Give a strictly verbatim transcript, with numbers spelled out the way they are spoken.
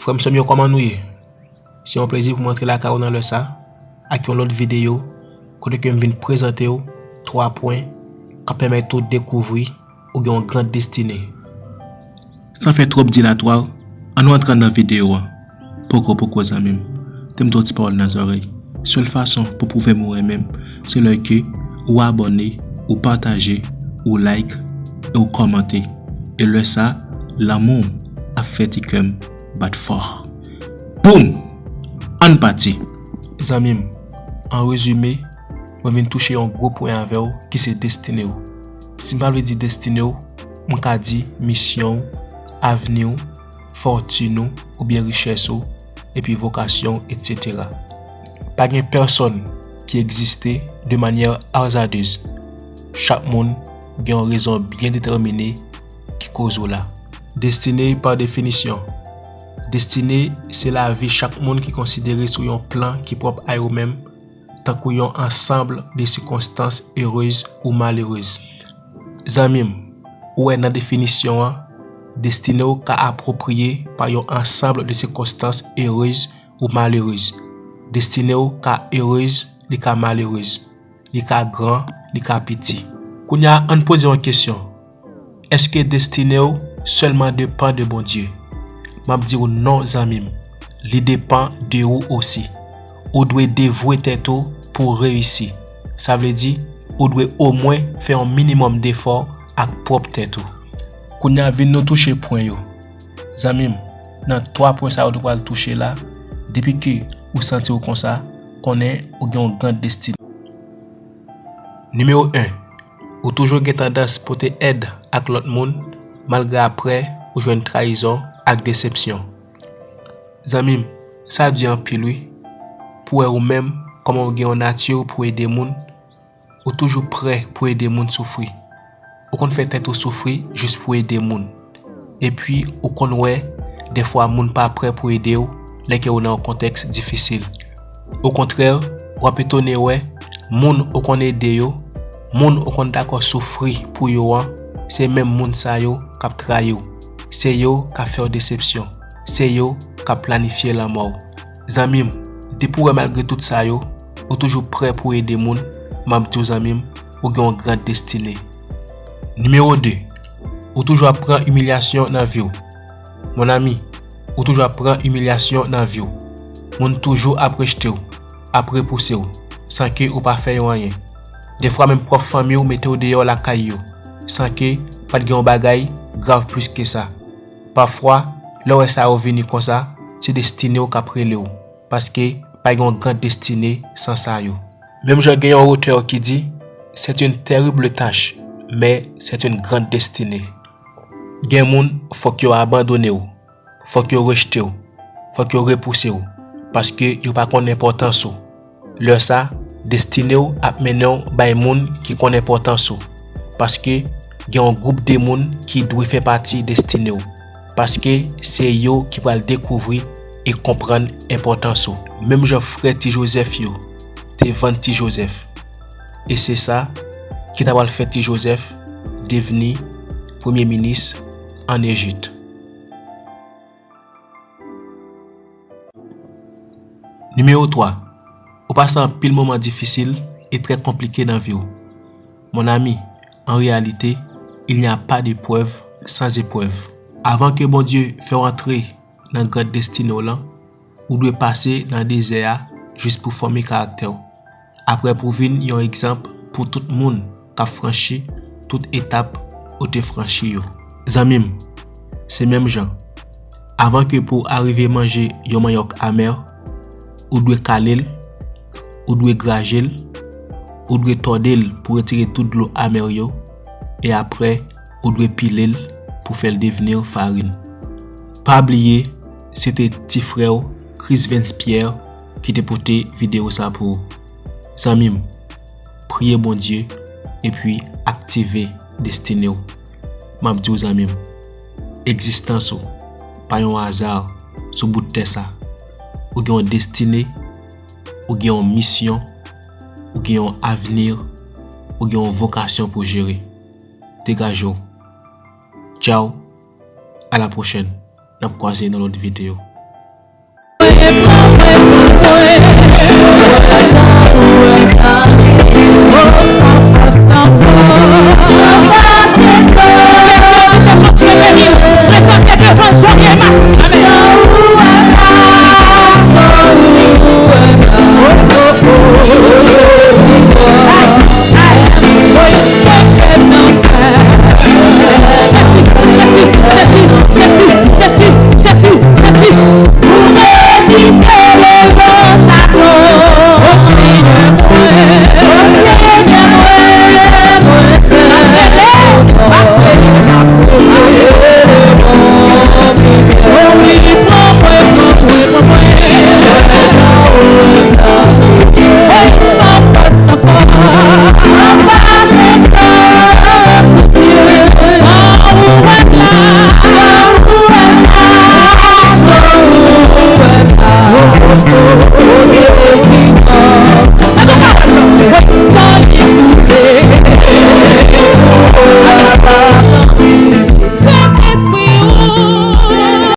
Frè m, sè m yo, kòman nou ye? Se yon plezi pou mwen antre lakay ou nan lè sa, ak yon lòt videyo, kote ke m vin prezante w twa pwen k ap pèmèt ou dekouvri ou gen yon gran destine. San fè twòp dilatwa, ann nou antre nan videyo a. Poko, poko, zanmi m. Tande m di w ti pawòl nan zòrèy. Sèl fason pou pwouve m ou renmen m, se lè ke ou abòne, ou pataje, ou like, e ou kòmante. E lè sa, lanmou w ap fè ti kè m bat fò. Boum! Ann pati! Zanmi m, an rezime, mwen vin touche yon gwo pwen avè w ki se destine w. Si m pa vle di destine w, m ka di misyon w, avni w, fòtin ou, oubyen richès ou, epi vokasyon w, etsetera. Pa gen pèsonn ki egziste de manyè azadez. Chak moun gen yon rezon byen detèmine ki koz ou la. Destine pa definisyon. Destine se lavi chak moun ki konsidere sou yon plan ki pwòp a yo menm, tankou yon ansanm de sikonstans erez ou malerez. Zanmi m, ou wè nan definisyon an, destine w ka apwopriye pa yon ansanm de sikonstans erez ou malerez. Destine w ka erez, li ka malerez. Li ka gran, li ka piti. Kounye a, ann poze yon kesyon. Èske destine w sèlman depann de Bondye? M ap di w non, zanmi m. Li depann de ou osi. Ou dwe devwe tèt ou pou w reyisi. Sa vle di, ou dwe omwen fè yon minimòm defò ak pwòp tèt ou. Kounye a, vin nou touche pwen yo. Zanmi m, nan twa pwen sa yo nou pral touche la, depi ke ou santi w konsa, konnen ou gen yon gran destine. Nimewo en, ou toujou gen tandans pote èd ak lòt moun, malgre apre ou jwenn trayizon ak desepsyon. Zanmi m, sa di anpil wi, pou wè ou menm, kòman ou gen yon nati pou ede moun, ou toujou prè pou ede moun soufri. Ou konn fè tèt ou soufri jis pou ede moun. Epi, ou konn wè, dèfwa moun pa prè pou ede w lè ke ou nan yon kontèks difisil. Okontrè, w ap etone wè, moun ou konn ede yo, moun ou konn dakò soufri pou yo an, se menm moun sa yo k ap trayi w. Se yo k ap fè w desepsyon. Se yo k ap planifye lanmò w. Zanmi m, depi w wè malgre tout sa yo, ou toujou prè pou ede moun, m ap di w zanmi m, ou gen yon gran destine. Nimewo de, ou toujou ap pran imilyasyon nan vi w. Mon ami, ou toujou ap pran imilyasyon nan vi w. Moun toujou ap rejte w, ap repouse w, san ke ou pa fè yo anyen. Defwa menm pwòp fanmi w mete w deyò lakay yo, san ke pa t gen yon bagay grav plis ke sa. Pafwa, lè w wè sa yo vini konsa, se destine w k ap rele w, paske pa gen yon gran destine san sa yo. Menm jan gen yon otè ki di, c'est une terrible tâche, mais c'est une grande destinée. Gen moun, fòk yo abandone w, fòk yo rejte w, fòk yo repouse w, paske yo pa konn enpòtans ou. Lè sa, destine w ap mennen w bay moun ki konn enpòtans ou, paske gen yon gwoup de moun ki dwe fè pati destine w, paske se yo ki pral dekouvri e konprann enpòtans ou. Menm jan frè Ti Jozèf yo te vann Ti Jozèf, e se sa ki ta pral fè Ti Jozèf devni premye minis ann Ejip. Nimewo twa, ou pase anpil moman difisil e trè konplike nan vi w. Mon ami, en réalité, il n'y a pas d'épreuve sans épreuve. Avan ke Bondye fè w antre nan gran destine w lan, ou dwe pase nan dezè a jis pou fòme karaktè w. Apre pou vin yon egzanp pou tout moun k ap franchi tout etap ou te franchi yo. Zanmi m, se menm jan. Avan ke pou w arive manje yon manyòk amè, ou dwe kale l, ou dwe graje l, ou dwe tòde l pou retire tout dlo amè yo, e apre, ou dwe pile l pou fè l devni farin. Pa bliye, se te ti frè w, Chris Vance Pierre, ki te pote videyo sa pou ou. Zanmi m, priye Bondye epi aktive destine w. M ap di w, zanmi m, egzistans ou pa yon aza sou bout tè sa. Ou gen yon destine, ou gen yon misyon, ou gen yon avni, ou gen yon vokasyon pou jere. Degaje w. Tchaw, a la pwochèn. N ap kwaze nan lòt videyo.